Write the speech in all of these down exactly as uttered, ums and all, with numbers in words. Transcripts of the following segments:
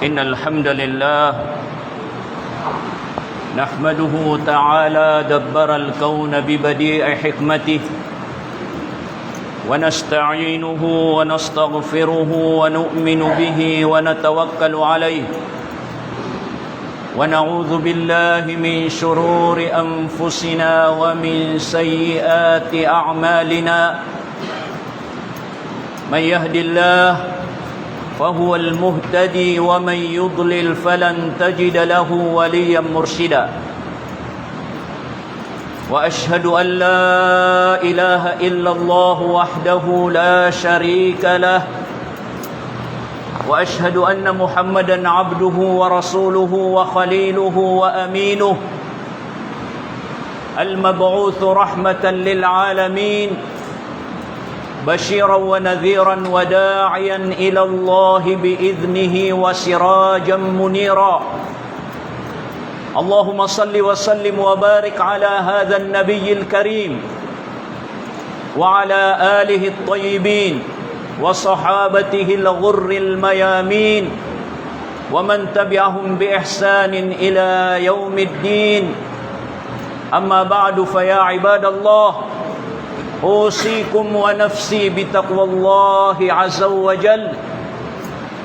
إن الحمد لله نحمده تعالى دبر الكون ببديع حكمته، ونستعينه ونستغفره ونؤمن به ونتوكل عليه، ونعوذ بالله من شرور أنفسنا ومن سيئات أعمالنا. من يهد الله فهو المهتدي، ومن يضلل فلن تجد له وليا مرشدا. وأشهد أن لا إله إلا الله وحده لا شريك له، وأشهد أن محمدا عبده ورسوله وخليله وأمينه، المبعوث رحمة للعالمين، بشيرا ونذيرا وداعيا إلى الله بإذنه وسراجا منيرا. اللهم صل وسلم وبارك على هذا النبي الكريم وعلى آله الطيبين وصحابته الغر الميامين ومن تبعهم بإحسان إلى يوم الدين. أما بعد، فيا عباد الله، أوصيكم ونفسي بتقوى الله عز وجل.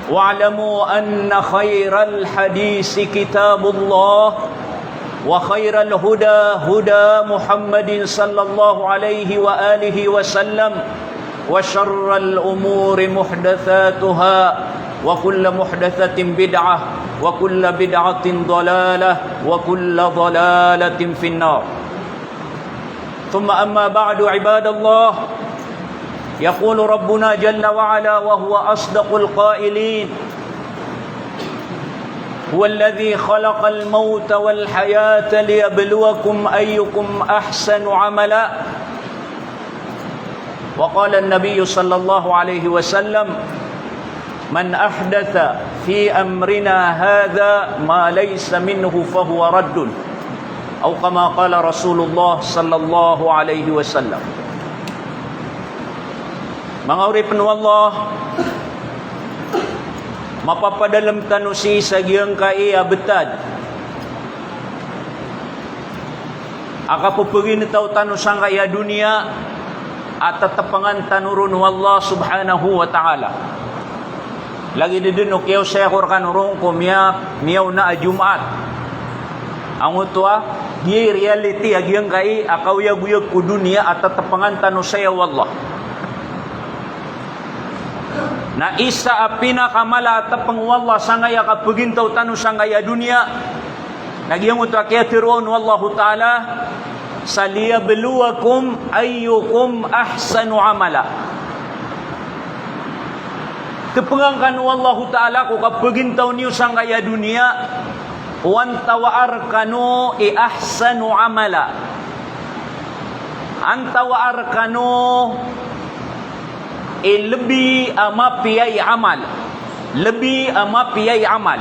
واعلموا أن خير الحديث كتاب الله، وخير الهدى هدى محمد صلى الله عليه وآله وسلم، وشر الأمور محدثاتها، وكل محدثة بدعة، وكل بدعة ضلالة، وكل ضلالة في النار. ثم أما بعد، عباد الله، يقول ربنا جل وعلا وهو أصدق القائلين: هو الذي خلق الموت والحياة ليبلوكم أيكم أحسن عملا. وقال النبي صلى الله عليه وسلم: من أحدث في أمرنا هذا ما ليس منه فهو رد. أو كما قال رسول الله صلى الله عليه وسلم. Manga oripn o Allah, mapapadalm tano sii sa giyangkai a btad a kapphagintaw tano sangkai a doniya a ttpngan tano ron o Allah subhanahu wa ta'ala. Lagid dn o kiyaosay ako rkano ron ko miya, miyaona a Jumaat. Angkoto a, giyai reality a giyangkai a kaoyagoyag ko doniya a ttpngan tano saya o Allah. Na isa a pinakamala a tpng o Allah sangkai a kapphagintaw tano sangkai a doniya, na giyangkoto a kiyatharoa on o Allahu Ta'ala sa liyabluwakum ayyukum ahsanu amala. Tpngan kano o Allahu Ta'ala ko kapphagintaw niyo sangkai a doniya, o antawaa rkano i ahsanu amala. Antawaa rkano i lbi a mapiya i amal. Lbi a mapiya i amal.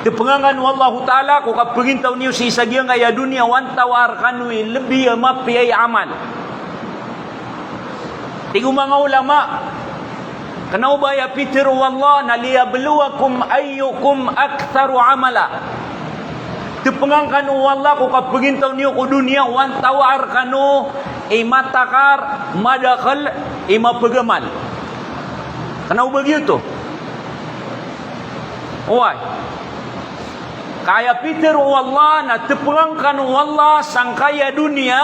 Tpngan kano o Allahu Ta'ala ko kapphagintaw niyo sii sa giyangkai a doniya o antawaa rkano i lbi a mapiya i amal. Tig o manga ulama, kna o ba aya pitharo o Allah na liyabluwakum ayyukum aktharu amala. Tpngan kano o Allah ko kapphagintaw niyo ko doniya o antawaa rkano i matakar, madakl, i mapagamal. Kna o ba giyoto. Oway. Ka aya pitharo o Allah na tpngan kano o Allah sangkai a doniya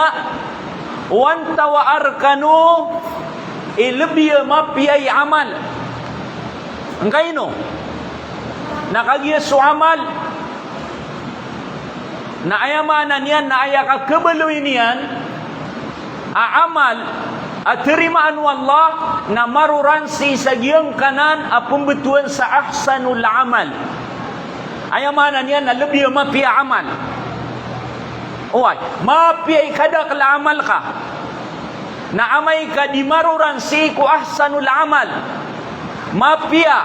o antawaa rkano i lbi a mapiya i amal. Angkaino? Na kagiya so amal na aya maana niyan na aya kakhabaloy niyan a amal a tarimaan o Allah na maroran sii sa giyangkanan a pmbtowan sa ahsanul amal. Aya maana niyan na lbi a mapiya a amal. Oway, mapiya i kadakl a amal ka. Na amay ka di maroran sii ko ahsanul amal, mapiya,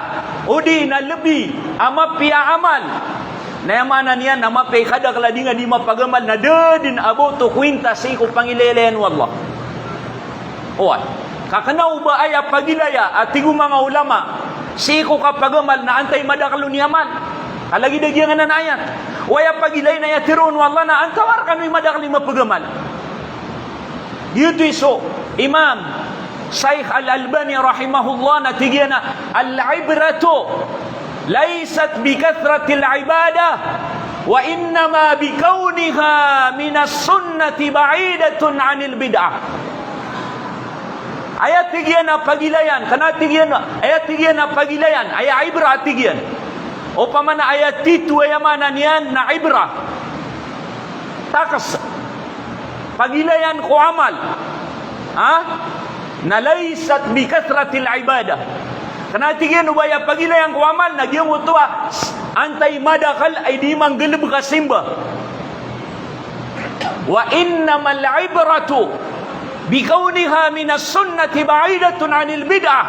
odi na lbi a mapiya a amal, na aya maana niyan na mapiya i kadakl a di nga di mapagamal na da dn a ba oto kwinta sii ko pangilaylayan o Allah. Oway. Ka kna o ba aya pagilaya a tig o manga ulama Sii ko kapagamal na antai madakl on i amal. Ka lagid a giyangkanan a ayat. Oway, a pagilayn a aya tharoon o Allah na antawaa rkano i madakl i mapagamal. Giyoto i so Imam Shaykh Al-Albani rahimahullah na tig iyan a, "Al-ibratu laysat bi kathratil ibadah, wa innama bi kawniha minas sunnati ba'idatun anil bid'ah." Aya tig iyan a pagilayan, kna tig iyan, aya tig iyan a pagilayan, aya ibra tig iyan. Opama na aya titho, aya maana niyan na ibra. Takes. Pagilayan ko amal. Ha? Na laysat bi kathratil ibadah. Kna tig iyan o ba aya pagilayan ko amal na giyangkoto a antai madakl a di manggalbk a simba. Wa innamal ibratu bi kawniha minas sunnati ba'idatun anil bid'ah.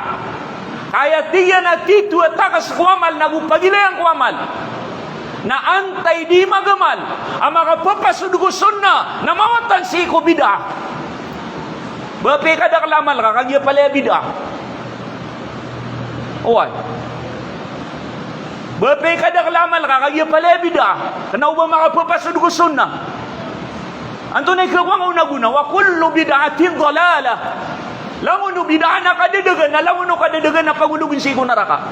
Aya tig iyan a titho a takes ko amal na go pagilayan ko amal na antai di magamal a makapapasod ko sunnah na mawatan sii ko bid'ah. Ba pkadakl a amal ka, kagiya palaya bid'ah. Oway. Ba pkadakl a amal ka, kagiya palaya bid'ah. Kna o ba makapapasod ko sunnah. Antonaa i khakowa ngka on a gona? Wa kullu bid'atin dalalah. Langon o bid'ah na kadadagan, na langon o kadadagan na pagologn sii ko naraka.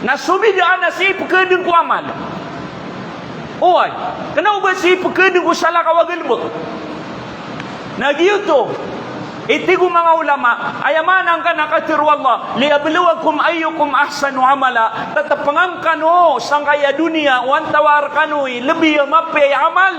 Na so bid'ah na sii pkhadn ko amal. Oway, kna o ba sii pkhadn ko salakaw a galbk. Na giyoto i tig o manga ulama, aya maana angkanan a katharo o Allah, "Liyabluwakum ayyukum ahsanu amala." Tatpngan kano sangkaya doniya o antawaa rkano i lbi a mapiya i amal.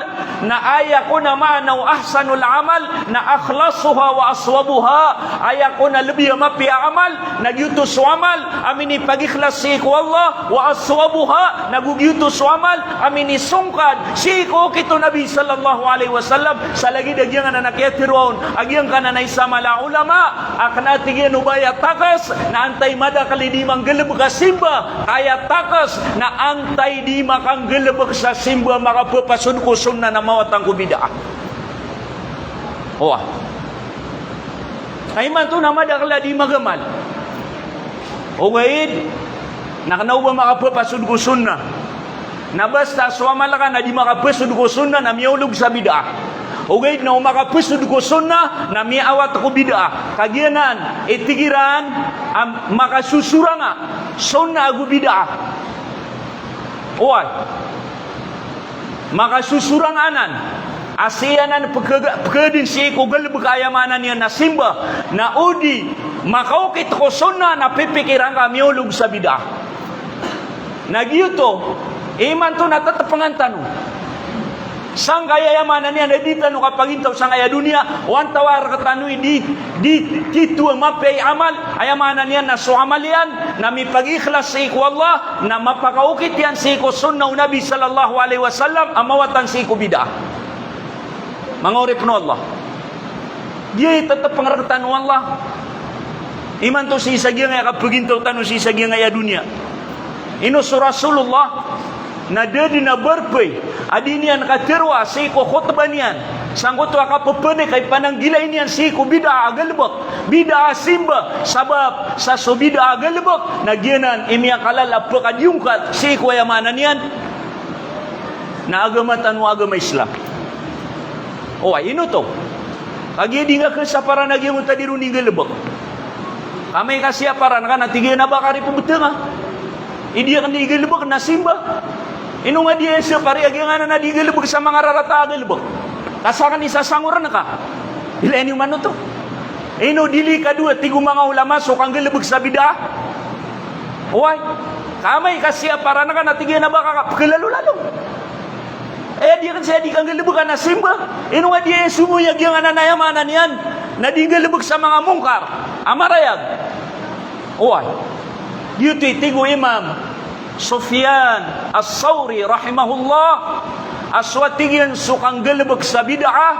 Na aya kon a maana o ahsanul amal na akhlasuha wa aswabuha. Aya kon a lbi a mapiya a amal na giyoto so amal a minipagikhlas sii ko Allah, wa aswabuha, na go giyoto so amal a minisongkad sii ko okit o Nabi sallallahu alaihi wasallam. Sa lagid a giyangkanan a kiyatharo on a giyangkanan a isa mala a ulama a kna tig iyan o ba aya takes na antai madakl i di manggalbk a simba, ka aya takes na antai di makanggalbk sa simba, makapapasod ko sunnah na mawatan ko bid'ah. Oway. Na imanto na madakl a di magamal. Ogaid na kna o ba makapapasod ko sunnah. Na basta so amal ka na di makapasod ko sunnah na miyaolog sa bid'ah. Ogaid na o makapasod ko sunnah na miyaawat ko bid'ah. Kagiya anan i tig iran a makasosoranga sunnah ago bid'ah. Oway. Makasosorang anan a sii anan pkha-, pkhadn sii ko galbk a aya maana niyan na simba, na o di makaokit ko sunnah na pipikirn ka a miyaolog sa bid'ah. Na giyoto, imanto na tatpngan tano sangkaya aya maana niyan a di tano kapagintaw sangkaya doniya o antawaa rktano i di, di titho a mapiya i amal, aya maana niyan na so amal iyan na mipagikhlas sii ko Allah, na mapakaokit iyan sii ko sunnah o Nabi sallallahu alaihi wasallam a mawatan sii ko bid'ah. Manga oripn o Allah, giyai tatpngan rktano o Allah. Imanto sii sa giyangkaya kapagintaw tano sii sa giyangkaya doniya. Ino so Rasulullah na da dn a barpay a di niyan katharoa sii ko khutbah niyan sangkoto a kapphanik a ipananggilai niyan sii ko bid'ah a galbk, bid'ah a simba, sabap sa so bid'ah a galbk na giyanan i miyakalala a pkadiyongkat sii ko aya maana niyan na agama tano a agama Islam. Oway, ino oto? Kagiya di ngka khasaparan a giyangkoto a di ron inggalbk. Ka amay ka siyaparan ka na tig iyan a ba ka ri pmbtnga. I di akn di inggalbk na simba. Ino nga di aya siyapari a giyangkanan a di inggalbk sa manga rarata a galbk? Ka sakn i sasangorn ka. Ilay niyo man oto. Ino delikado a tig o manga ulama so kanggalbk sa bid'ah. Oway. Ka amay ka siyaparan ka na tig iyan a ba ka pkhalalolalo. Aya di akn saya di kanggalbk a na simba. Ino nga di aya somoy a giyangkanan a aya maana niyan na di nggalbk sa manga mongkar a marayag. Oway. Giyoto i tig o Imam Sufyan As-Sawri rahimahullah a so, a tig iyan, so kanggalbk sa bid'ah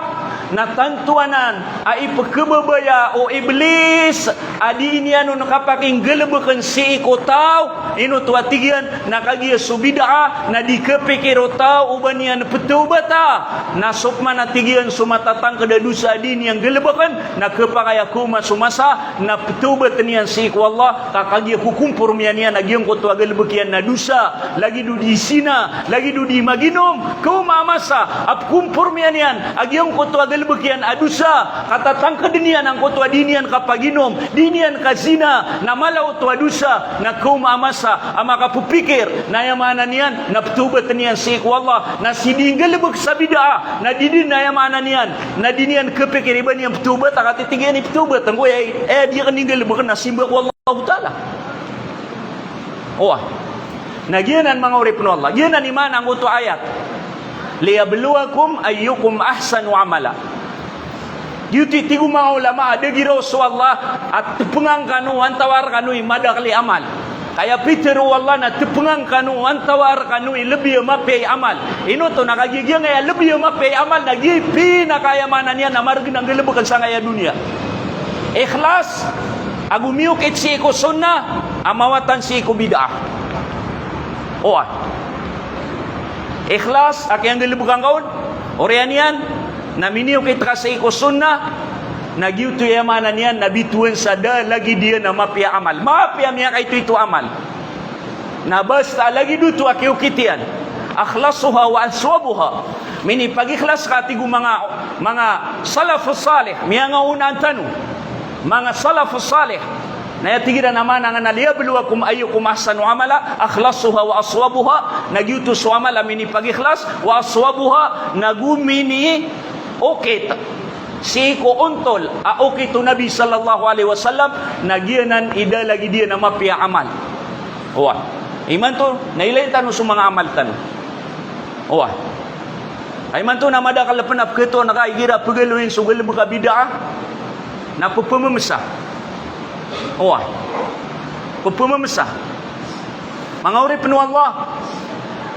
na tanto anan a ipkhababaya o Iblis a di niyan on kapakinggalbkn sii ko taw Ino oto a tig iyan, na kagiya so bid'ah na di khapikir o taw o ba niyan ptawbata. Na so pman a tig iyan so matatangkd a dosa a di niyan galbkn, na khapakay a kaoma so masa na ptawbatn iyan sii ko Allah, ka kagiya kokompormiyan iyan a giyangkoto a galbk iyan na dosa, lagid o di zina, lagid o di maginom, kaoma a masa a pkompormiyan iyan a giyangkoto a galbk iyan a dosa, katatangkdn iyan angkoto a di niyan kapaginom, di niyan kazina, na mala oto a dosa, na kaoma a masa a makapphikir, na aya maana niyan na ptawbatn iyan sii ko Allah, na sii di nggalbk sa bid'ah, na di dn aya maana niyan, na di niyan khapikir i ba niyan ptawbata, ka titig iyan i ptawbatn ko aya, aya di akn nggalbkn na simba ko Allahu Ta'ala. Oway. Na giyanan manga oripn o Allah. Giyanan i maana angkoto a ayat. "Liyabluwakum ayyukum ahsanu amala." Giyoto i tig o manga ulama a da giraw so Allah a tpngan kano antawaa rkano i madakl i amal. Kaya pitharo o Allah na tpngan kano antawaa rkano i lbi a mapiya i amal. Ino oto, na kagiya giyangkaya lbi a mapiya i amal na giya i pinaka aya maana niyan na margn a nggalbkn sangkaya doniya. Ikhlas, ago miyokit sii ko sunnah, a mawatan sii ko bid'ah. Oway. Ikhlas a kiyanggalbka ngka on, oriyan iyan na miniyokit ka sii ko sunnah, na giyoto i aya maana niyan na bitowan sa da lagid iyan a mapiya a amal. Mapiya a miyakaitoito a amal. Na basta lagid oto a kiyokit iyan. Akhlasuha wa aswabuha. Minipagikhlas ka, tig o manga, manga salafus salih, miyangaonaan tano. Manga salafus salih. Na aya tig iran a maana angkanan a "Liyabluwakum ayyukum ahsanu amala", akhlasuha wa aswabuha, na giyoto so amal a minipagikhlas, wa aswabuha, na go miniokit sii ko ontol a okit o Nabi sallallahu alaihi wasallam, na giyanan i da lagid iyan a mapiya a amal. Oway. Imanto, na ilayin tano so manga amal tano. Oway. Ay imanto na madakl pn a pkhatoon ka igira pgaloyin so galbk a bid'ah, na pphamamsa. Oway. Pphamamsa. Manga oripn o Allah.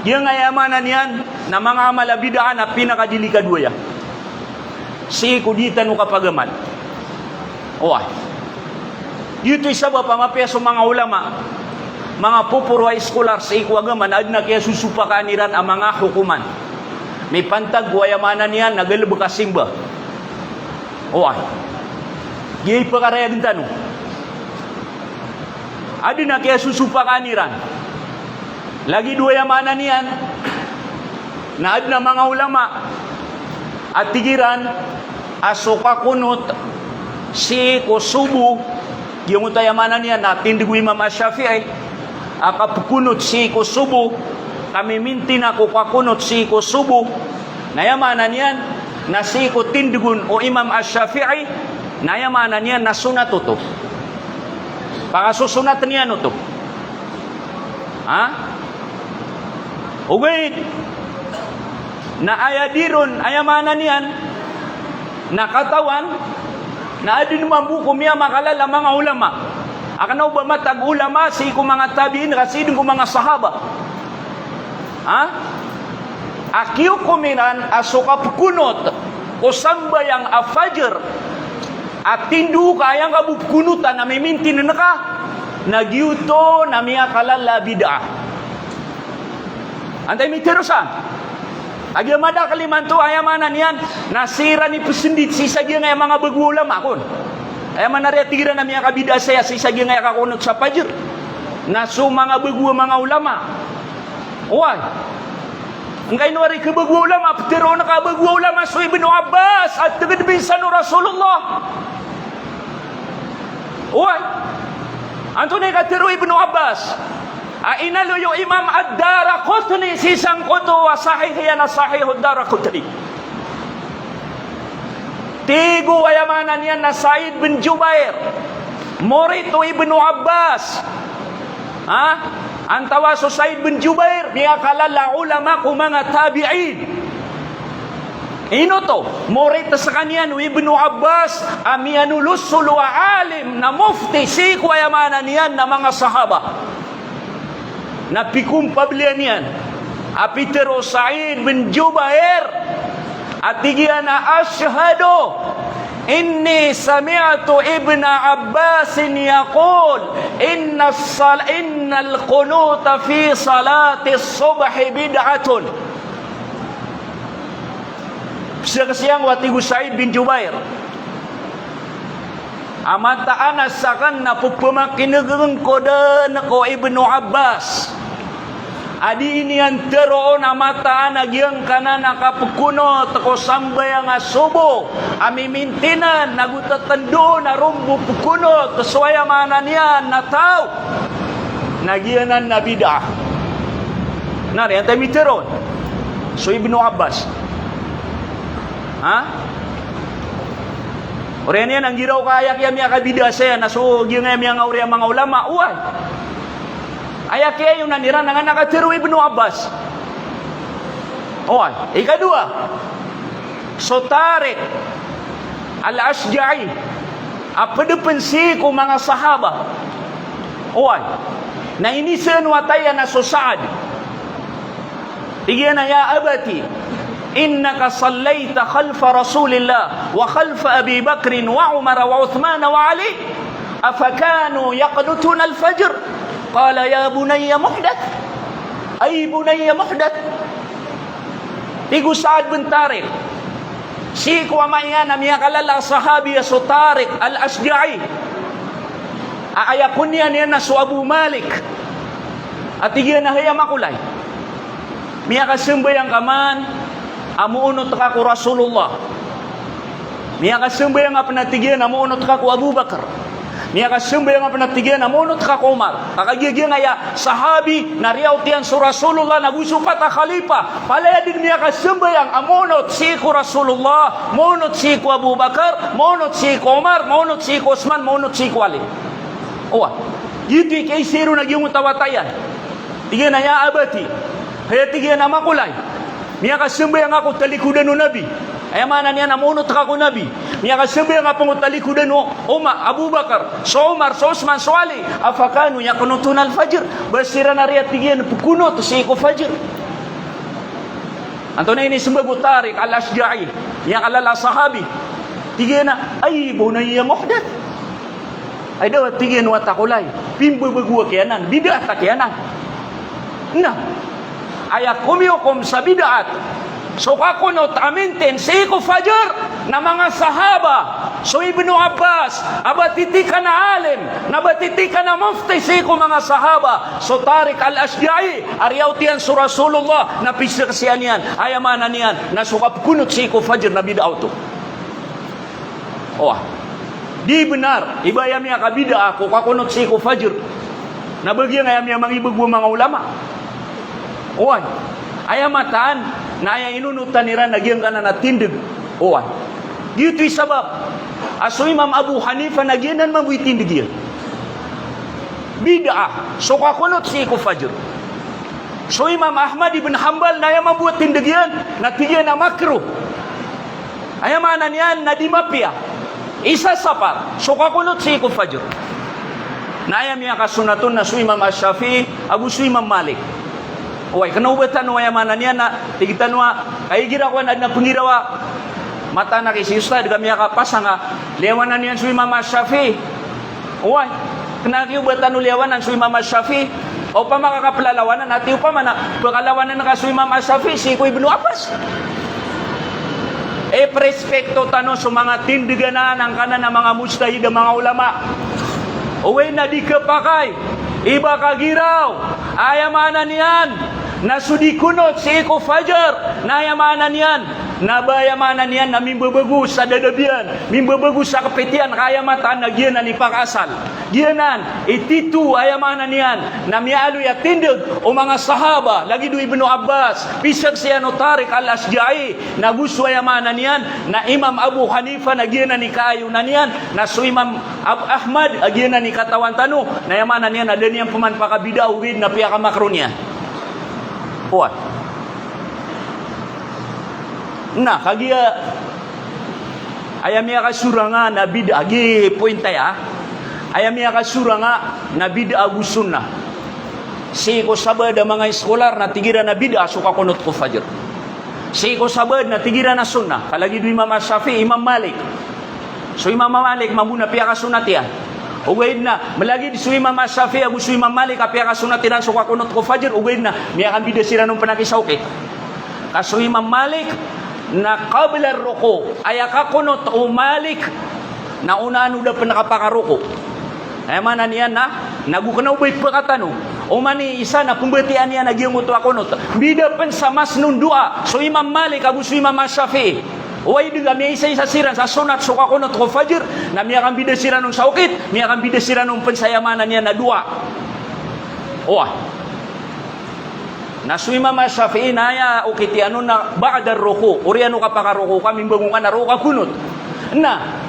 Giyangkaya maana niyan na manga amal a bid'ah na pinakadelikado aya sii ko di tano kapagamal. Oway. Giyoto i sabap a mapiya so manga ulama, manga poporo a iskolar sii ko agama na adn a kiyasosopakaan iran a manga hokoman mipantag ko aya maana niyan na galbk a simba. Oway. Giya i pkarayagn tano. Adn a kiyasosopakaan iran. Lagid o aya maana niyan na adn a manga ulama a tig iran a so kakunot sii ko sobo, giyangkoto aya maana niyan na tindg o Imam Ash-Shafi'i a kapkunot sii ko sobo, kamimintin ko kakunot sii ko sobo, na aya maana niyan na sii ko tindgon o Imam Ash-Shafi'i, na aya maana niyan na sonat oto. Pakasosonatn iyan oto. Ha? Ogaid na aya di ron, aya maana niyan na katawan na adn mambo ko miyamakalala manga ulama. A kna o ba matag ulama sii ko manga tabi'in, ka sii dn ko manga sahaba. Ha? A kiyokom iran a so kapkunot ko sambayang a fajr a tindo ka aya ngka bo pkunotan a mimintin ka, na giyoto na miyakalala a bid'ah. Antaa i mitharo san? A giya madakl imanto, aya maana niyan na siran i psndit sii sa giyangkaya manga bago a ulama kon. Aya maana aya tig iran a miyakabid'ah saya sii sa giyangkaya kakunot sa fajr na so manga bago a manga ulama. Oway. Angkaino ari khabago a ulama, ptharoon ka a bago a ulama so Ibnu Abbas a tgd bisan o Rasulullah. Oway. Antonaa i katharo o Ibnu Abbas a inaloy o Imam Ad-Daraqutni sii sangkoto a sahih iyan a Sahih Ad-Daraqutni. Tig o, aya maana niyan na Sa'id bin Jubair, morit o Ibnu Abbas. Ha? Antawaa so Sa'id bin Jubair, miyakalala a ulama ko manga tabi'in. Ino oto, morit skaniyan o Ibnu Abbas a miyanolosolo a alim na mufti sii ko, aya maana niyan na manga sahaba. Na pikompabliyan iyan a pitharo o Sa'id bin Jubair a tig iyan a, "Ashhadu anni sami'tu Ibna Abbasin yaqul, inna sal-, inna Innal qunuta fi salatis subhi bid'atun. Pzaksian o, a tig o Sa'id bin Jubair a mataan a sakn na pphamakin'g ko dn ko Ibnu Abbas a dii niyan tharoon a mataan a giyangkanan a kapkunot ko sambayang a sobo a mimintinan ago tatandon a rombo pkunot so, aya maana niyan na taw, na giyanan na bid'ah. Na, aya antaa i mitharoon? So Ibnu Abbas. Ha? Oriyan iyan a nggiraw ka aya kiya miyakabid'ah saya na so giyangkaya miyangaori a manga ulama. Oway. Aya kiyayonan iran na nga na katharo o Ibnu Abbas. Oway. Ikadowa, so Tariq Al-Ashja'i a pd pn sii ko manga sahaba. Oway. Na inisaan o wata iyan a so Sa'ad. Tig iyan a, "Ya abati, innaka sallayta khalfa Rasulillah wa khalfa Abi Bakrin wa Umar wa Uthman wa Ali. Afakanu yaqnutuna al-fajr?" Qala, "Ya bunayya muhdath. Ay bunayya muhdath." Tig o Sa'ad bin Tariq, sii ko ama iyan a miyakalala a sahabi a so Tariq Al-Ashja'i, a aya kowa niyan iyan na so Abu Malik, a tig iyan a, "Hay a makolay, miyakasambayang ka man a moonot ka ko Rasulullah. Miyakasambayang ka pn, a tig iyan, a moonot ka ko Abu Bakr. Miyakasambayang ka pn, a tig iyan, a moonot ka ko Umar." Ka kagiya giyangkaya sahabi na riyaot iyan so Rasulullah na go so pat a khalifa. Palaya dn miyakasambayang a moonot sii ko Rasulullah, moonot sii ko Abu Bakr, moonot sii ko Umar, moonot sii ko Uthman, moonot sii ko Ali. Oway. Giyoto i kaisa ron a giyangkoto a wata iyan. Tig iyan a, "Ya abati." Hay a tig iyan a makolay, miyakasambayang ako talikodan o Nabi. Aya maana niyan na moonot ka ko Nabi. Miyakasambayang ako talikodan o Umar, Abu Bakr, so Umar, so Uthman, so Ali. Afakanu yaqnutuna al-fajr? Ba siran ari, a tig iyan, pkunot sii ko fajr? Antonaa i inismbag o Tariq Al-Ashja'i, miyakalala a sahabi? Tig iyan a, "Ay bunayya muhdath." Ay daw, a tig iyan, o wata ko lay, pimbabago a kiyanan, bid'ah a kiyanan. Na aya komiyokom sa bid'ah so kakunot a mintin sii ko fajr na manga sahaba, so Ibnu Abbas a ba titikan a alim, na ba titikan a mufti sii ko manga sahaba, so Tariq Al-Ashja'i a riyaot iyan so Rasulullah na pzaksian iyan, aya maana niyan na so kapkunot sii ko fajr na bid'ah oto. Oway. Di bnar i ba aya miyakabid'ah ko kakunot sii ko fajr na ba giyangkaya miyamangibago a manga ulama. Oway. Aya mataan na aya inonotan iran na giyangkanan a tindg. Oway. Giyoto i sabap a so Imam Abu Hanifa na giyanan mambo i tindg iyan. Bid'ah so kakunot sii ko fajr. So Imam Ahmad ibn Hanbal na aya mambo a tindg iyan na tig iyan a makruh. Aya maana niyan na di mapiya, isasapar so kakunot sii ko fajr. Na aya miyakasonat on na so Imam Ash-Shafi'i ago so Imam Malik. Oway, kna o ba tano, aya maana niyan na tig tano a, kay igira ko an adn a pnggiraw a mataan a ki si ustad ka miyakapasang a liyawanan iyan so Imam Ash-Shafi'i. Oway, kna ki o ba tano liyawanan so Imam Ash-Shafi'i. Opama ka kaplalawanan, ati opama na pkalawanan ka so Imam Ash-Shafi'i sii ko Ibnu Abbas. Iprespekto tano so manga tindg anan angkanan a manga mujtahid a manga ulama. Oway, na di khapakay i ba kagiraw, aya maana niyan na so di kunot sii ko fajr, na aya maana niyan na ba, aya maana niyan na mimbabago sa dadab iyan, mimbabago sa kapit iyan, ka aya mataan na giyanan i pakaasal. Giyanan i tito, aya maana niyan na miyaaloy a tindg o manga sahaba, lagid o Ibnu Abbas, pzaksian o Tariq Al-Ashja'i, na go so, aya maana niyan na Imam Abu Hanifa, na giyanan i kaayonan iyan, na so Imam Ab-, Ahmad, a giyanan i katawan tano, na aya maana niyan na da niyan pman pakabid'ah, ogaid na piyakamakruh niyan. Oway. Na kagiya aya miyakasorang a na bid'ah, gi point aya, aya miyakasorang a na bid'ah ago sunnah. Sii ko sabaad a manga iskolar na tig iran a bid'ah so kakunot ko fajr. Sii ko sabaad na tig iran a sunnah, ka lagid o Imam Ash-Shafi'i, Imam Malik. So Imam Malik mambo na piyakasonat iyan. Ogaid na, malagid so Imam Shafi'i ago so Imam Malik a piyakasonat iran so kakonot ko fajr, ogaid na miyakambida siran on pn a kisawkit. Ka so Imam Malik na qabla ruku', aya kakonot o Malik na onaan o da pn kapakaroko. Aya maana niyan na, na go kna o ba ipakatano. Oman i isa na pmbatiya niyan a giyangkoto a konot. Mbida pn sa masnun du'a so Imam Malik ago so Imam Shafi'i. Oway, di ka miyaisa-isa siran sa sonat so kakonot ko fajr, na miyakambida siran on sa okit, miyakambida siran on pn sa aya maana niyan na du'a. Oway. Na so Imam Shafi'i na aya okit iyan on na ba'da ruku', oriyan o kapakaroko ka, mimbangon ka na roo ka konot. Na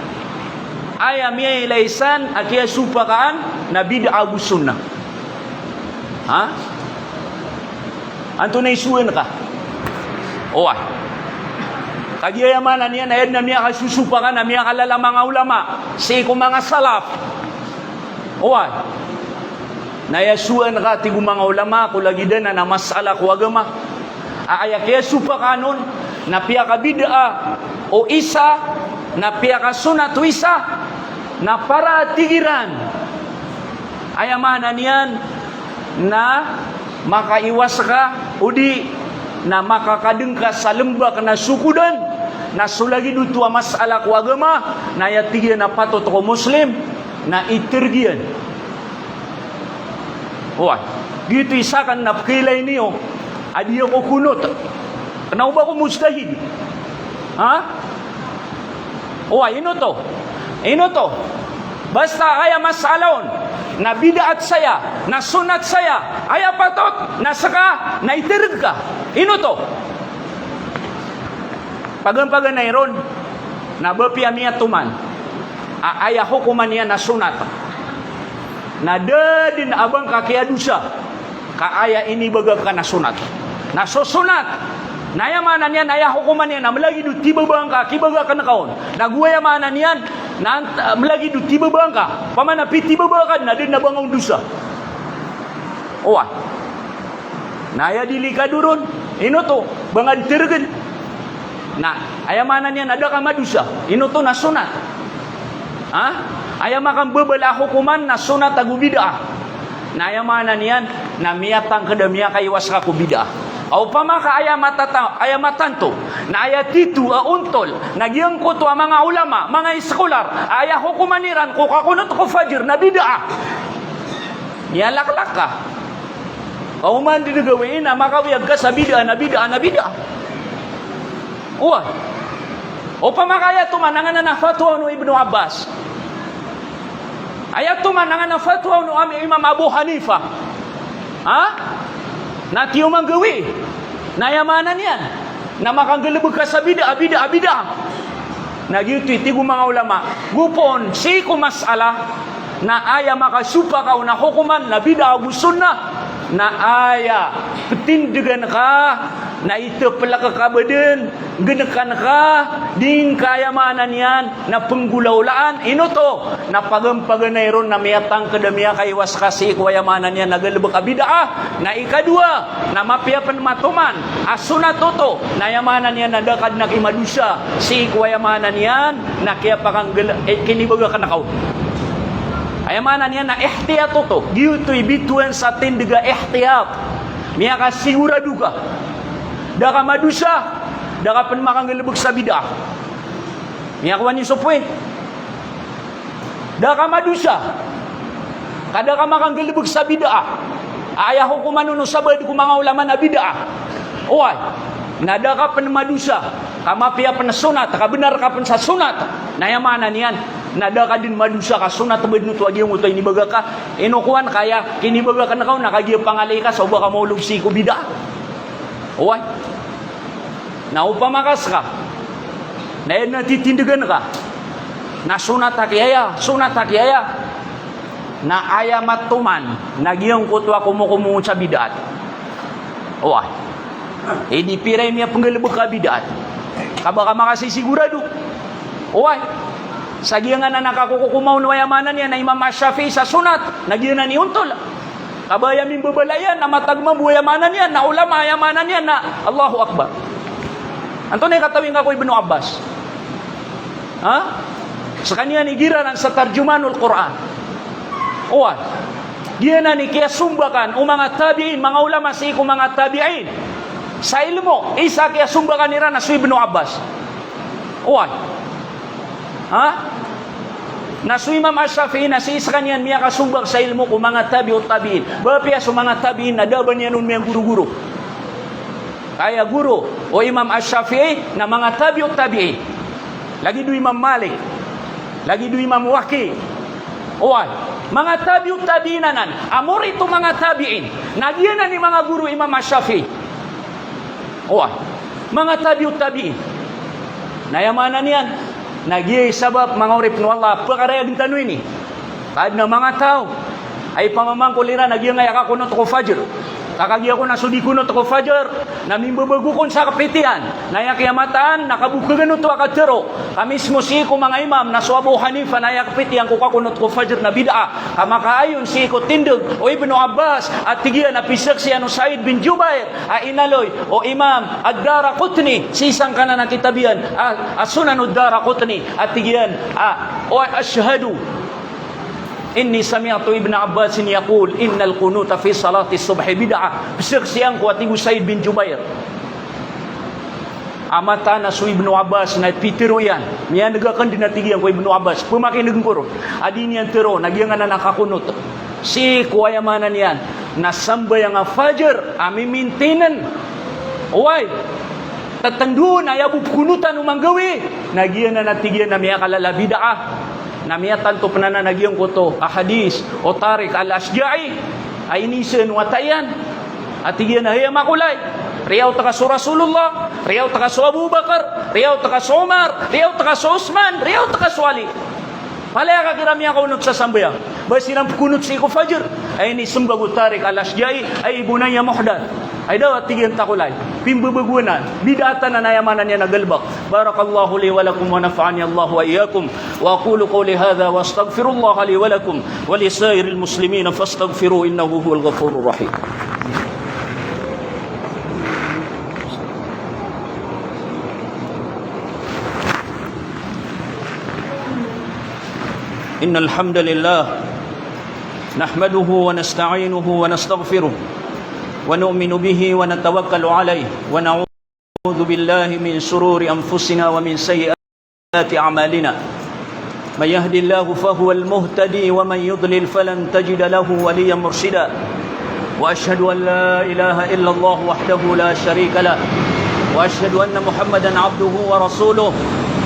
aya miyailay san a kiyasopakaan na bid'ah ago sunnah. Ha? Antonaa i sowaan ka? Oway. Kagiya aya maana niyan na aya dn a miyakasosopak a, na miyakalala a manga ulama sii ko manga salaf. Oway. Na aya sowaan ka, tig o manga ulama, ko lagid anan a masala ko agama a aya kiyasopakaan on na piyakabid'ah o isa, na piyakasonat o isa, na para, tig iran, aya maana niyan na makaiwas ka, odi na makakadng ka sa lmbak na sokodan, na so lagid oto a masala ko agama, na aya tig iyan a patot ko Muslim na iterg iyan. Oway, giyoto i sakn na pkailay niyo a di ako konot. Kna o ba ako mujtahid. Ha? Oway, ino oto? Ino oto? Basta aya masala on na bid'ah saya, na sunnah saya, aya patot na ska na iterg ka. Ino oto? Paganay-paganay ron na ba piya miyatoman a aya hokoman iyan na sunnah, na da dn a ba ngka kiyadosa ka aya inibagak ka na sunnah. Na so sunnah na aya maana niyan na aya hokoman iyan na mlagid o tibabaa ngka, kibagakn ka on. Na go aya maana niyan na ant-, mlagid o tibabaa ngka. Opama na pitibabaa ka dn, na da dn a ba ngka on dosa. Oway. Na aya delikado ron, ino oto, ba ngka dn tergn. Na aya maana niyan na da ka madosa. Ino oto? Na sunnah. Ha? Aya makambabala a hokoman na sunnah ago bid'ah. Na aya maana niyan na miyatangkd a miyakaiwas ka ko bid'ah. Opama ka aya matata-, aya matanto, na aya tito a ontol na giyangkoto a manga ulama, manga iskolar, aya hokoman iran ko kakonot ko fajr na bid'ah. Miyalaklak ka. Ka oman di gawii na makawiyag ka sa bid'ah, na bid'ah, na bid'ah. Oway. Opama ka aya toman a nganan a fatwa o Ibnu Abbas. Aya toman a nganan a fatwa o Am-, Imam Abu Hanifa. Ha? Na tiyo manggawii. Na aya maana niyan na makanggalbk ka sa bid'ah, bid'ah, bid'ah. Na giyoto i tig o manga ulama. Go poon sii ko masala na aya makasopak on a hokoman na bid'ah ago sunnah, na aya ptindgan ka, na itaplk ka ba dn, gnkan ka, di ngka, aya maana niyan na pnggolaolaan. Ino oto? Na paganay-paganay ron na miyatangkd a miyakaiwas ka sii ko, aya maana niyan na galbk a bid'ah. Na ikadowa, na mapiya pn matoman a sunnah oto, na aya maana niyan na da ka dn a kimadosa sii ko, aya maana niyan na kiyapakanggal-, eh, kinibagakn ka on. Aya maana niyan na ihtiyat oto. Giyoto i bitowan sa tindg a ihtiyat. Miyakasigorado ka. Da ka madosa, da ka pn makanggalbk sa bid'ah. Miyakowa niyo so point? Da ka madosa, ka da ka makanggalbk sa bid'ah. Aya hokoman on o sabaad ko manga ulama na bid'ah. Oway. Na da ka pn madosa, ka mapiya pn sunnah, ka bnar ka pn sa sunnah. Na aya maana niyan na da ka dn madosa ka sunnah ba dn oto a giyangkoto a inibagak ka. Ino kowan ka aya kinibagakn ka on na kagiya pangalay ka sa o ba ka maolog sii ko bid'ah. Oway. Na opama ka ska na aya na titindgan ka na sunnah aki aya, sunnah aki aya, na aya matoman na giyangkoto a komokomo sa bid'ah. Oway. Aya di pira i miyapnggalbk a bid'ah. Ka ba ka makasisigorado. Oway. Sa giyanan a kakokokomaw o, aya maana niyan na Imam Shafi'i sa sunnah, na giyanan i ontol. Ka ba aya mimbabala iyan na matag mambo, aya maana niyan na ulama, aya maana niyan na Allahu Akbar. Antonaa i katawi ngka ko Ibnu Abbas? Ha? Skaniyan i giraran sa Tarjumanul Quran. Oway. Giyanan i kiyasombakan o manga tabi'in, manga ulama sii ko manga tabi'in sa ilmo. Isa a kiyasombakan iran na so Ibnu Abbas. Oway. Ha? Na so Imam Ash-Shafi'i na sii skaniyan miyakasombak sa ilmo ko manga tabi'ut tabi'in. Ba apiya so manga tabi'in na da a ba niyan on miyagorogoro. Ka aya goro o Imam Ash-Shafi'i na manga tabi'ut tabi'in. Lagid o Imam Malik. Lagid o Imam Waki'. Oway. Manga tabi'ut tabi'in anan. A morit o manga tabi'in. Na giyanan i manga goro o Imam Ash-Shafi'i. Oway. Manga tabi'ut tabi'in. Na aya maana niyan na giya i sabap, manga oripn o Allah, a pkarayagen tano ini. Ka adn a manga taw a ipamamangkol iran a giyangkaya kakonot ko fajr. Ka kagiya ko na so di konot ko fajr na mimbabago kon sa kapitiyan. Na aya kiyamataan na kabokhagan oto a katharo. Ka mismo sii ko manga imam na so Abu Hanifa na aya kapitiyan ko kakonot ko fajr na bid'ah. Ka makaayon sii ko tindg o Ibnu Abbas a tig iyan a pizaksian o Sa'id bin Jubair a inaloy o Imam Ad-Daraqutni sii sangkanan a kitab iyan a, a Sunan Ad-Daraqutni a tig iyan a, "Wa ashhadu anni sami'tu Ibna Abbasin yaqul innal qunuta fi salati subhi bid'ah." Pizaksian ko, a tig o Sa'id bin Jubair, a mataan a so Ibnu Abbas na pitharo iyan. Miyan'g akn dn, a tig iyan, ko Ibnu Abbas, pmakin'g ko ron a di niyan tharoon a giyanan a kakonot sii ko, aya maana niyan na sambayang a fajr a mimintin'g. Oway. Ttndon a aya bo pkonotan o manggawii. Na giyanan, a tig iyan, na miyakalala a bid'ah. Na miyatanto pn anan a giyangkoto a hadis o Tariq Al-Ashja'i a iniza o wata iyan. A tig iyan a, hay a makolay, riyaot ka so Rasulullah, riyaot ka so Abu Bakar, riyaot ka so Umar, riyaot ka so Usman, riyaot ka so Ali. Palaya ka kiran miyakaonot sa sambayang. Ba siran pkonot sii ko fajr. Ay ini smbag o Tariq Al-Ashja'i, ay bunayya muhdath. Ay daw, a tig iyan, takolay. Pimbabagoan, bid'ah anan, aya maana niyan na galbk. Barakallahu li wa lakum wa nafa'ani Allahu wa iyyakum. Wa aqulu qawli hadha wa astaghfirullaha li wa lakum wa li sa'iril muslimina fastaghfiruhu innahu huwal ghafurur rahim. إن الحمد لله نحمده ونستعينه ونستغفره ونؤمن به ونتوكل عليه ونعوذ بالله من شرور أنفسنا ومن سيئات أعمالنا. من يهد الله فهو المهتدي ومن يضلل فلن تجد له وليا مرشدا. وأشهد أن لا إله إلا الله وحده لا شريك له، وأشهد أن محمدا عبده ورسوله.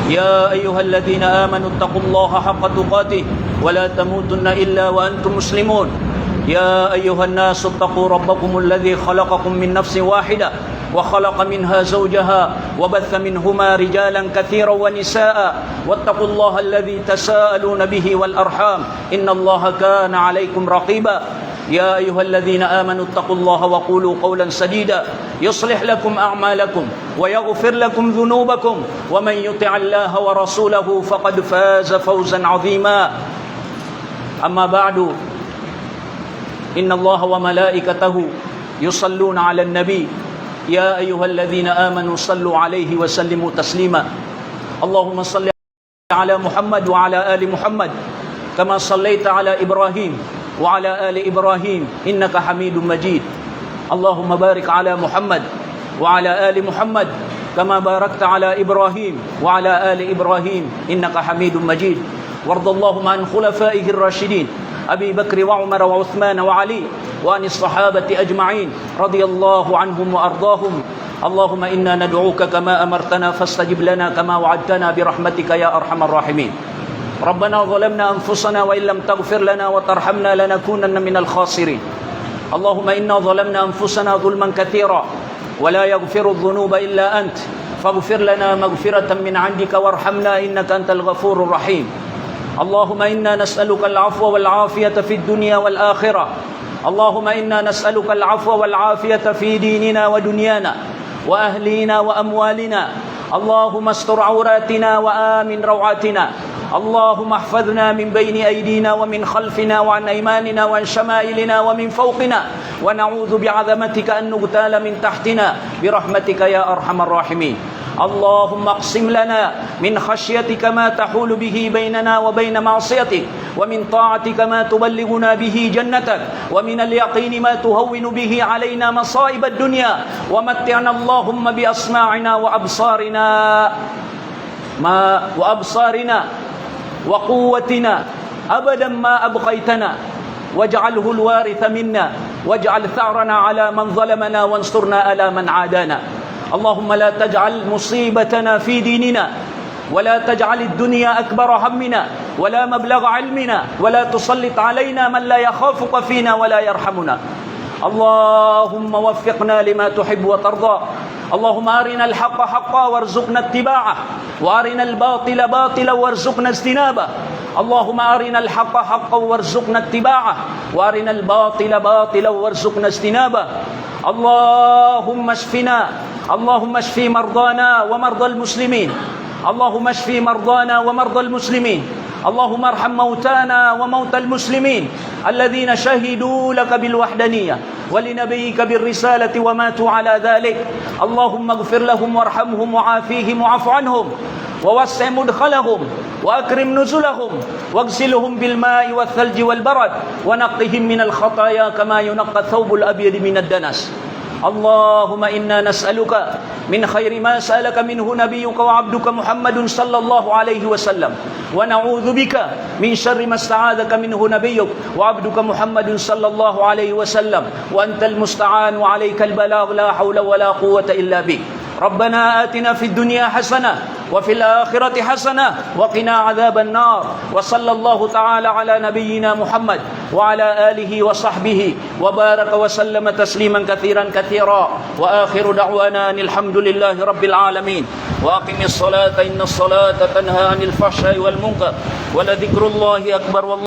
يا أيها الذين آمنوا اتقوا الله حق تقاته ولا تموتن إلا وأنتم مسلمون. يا أيها الناس اتقوا ربكم الذي خلقكم من نفس واحدة وخلق منها زوجها وبث منهما رجالا كثيرا ونساء واتقوا الله الذي تساءلون به والأرحام إن الله كان عليكم رقيبا. يا أيها الذين آمنوا اتقوا الله وقولوا قولا سديدا يصلح لكم أعمالكم ويغفر لكم ذنوبكم ومن يطع الله ورسوله فقد فاز فوزا عظيما. أما بعد، إن الله وملائكته يصلون على النبي، يا أيها الذين آمنوا صلوا عليه وسلموا تسليما. اللهم صل على محمد وعلى آل محمد كما صليت على إبراهيم وعلى آل إبراهيم إنك حميد مجيد. اللهم بارك على محمد وعلى آل محمد كما باركت على إبراهيم وعلى آل إبراهيم إنك حميد مجيد. وارض اللهم عن خلفائه الراشدين أبي بكر وعمر وعثمان وعلي وعن الصحابة أجمعين رضي الله عنهم وأرضاهم. اللهم إنا ندعوك كما أمرتنا فاستجب لنا كما وعدتنا برحمتك يا أرحم الراحمين. ربنا ظلمنا أنفسنا وإن لم تغفر لنا وترحمنا لنكونن من الخاسرين. اللهم إنا ظلمنا أنفسنا ظلما كثيرا ولا يغفر الذنوب إلا أنت فاغفر لنا مغفرة من عندك وارحمنا إنك أنت الغفور الرحيم. اللهم إنا نسألك العفو والعافية في الدنيا والآخرة. اللهم إنا نسألك العفو والعافية في ديننا ودنيانا وأهلينا وأموالنا. اللهم استر عوراتنا وآمن روعاتنا. اللهم احفظنا من بين أيدينا ومن خلفنا وعن أيماننا وعن شمائلنا ومن فوقنا. ونعوذ بعظمتك أن نغتال من تحتنا برحمتك يا أرحم الراحمين. اللهم اقسم لنا من خشيتك ما تحول به بيننا وبين معصيتك، ومن طاعتك ما تبلغنا به جنتك، ومن اليقين ما تهون به علينا مصائب الدنيا، ومتعنا اللهم بأسماعنا وأبصارنا ما، وأبصارنا وقوتنا أبدا ما أبقيتنا، واجعله الوارث منا، واجعل ثأرنا على من ظلمنا، وانصرنا على من عادانا. اللهم لا تجعل مصيبتنا في ديننا، ولا تجعل الدنيا أكبر همنا، ولا مبلغ علمنا، ولا تسلط علينا من لا يخافك فينا ولا يرحمنا. اللهم وفقنا لما تحب وترضى. اللهم أرنا الحق حقا وارزقنا اتباعه، وأرنا الباطل باطلا وارزقنا اجتنابه. اللهم أرنا الحق حقا وارزقنا اتباعه، وأرنا الباطل باطلا وارزقنا اجتنابه. اللهم اشفنا، اللهم اشف مرضانا ومرضى المسلمين. اللهم اشف مرضانا ومرضى المسلمين. اللهم ارحم موتانا وموتى المسلمين الذين شهدوا لك بالوحدانية ولنبيك بالرسالة وماتوا على ذلك. اللهم اغفر لهم وارحمهم وعافيهم واعف عنهم ووسع مدخلهم وأكرم نزلهم واغسلهم بالماء والثلج والبرد ونقهم من الخطايا كما ينقى الثوب الأبيض من الدنس. اللهم إنا نسألك من خير ما سألك منه نبيك وعبدك محمد صلى الله عليه وسلم، ونعوذ بك من شر ما استعاذك منه نبيك وعبدك محمد صلى الله عليه وسلم، وأنت المستعان وعليك البلاغ، لا حول ولا قوة إلا بك. ربنا آتنا في الدنيا حسنة وفي الآخرة حسنة وقنا عذاب النار. وصلى الله تعالى على نبينا محمد وعلى آله وصحبه وبارك وسلم تسليما كثيرا كثيرا. وآخر دعوانا أن الحمد لله رب العالمين. وأقم الصلاة إن الصلاة تنهى عن الفحشاء والمنكر ولذكر الله أكبر. والله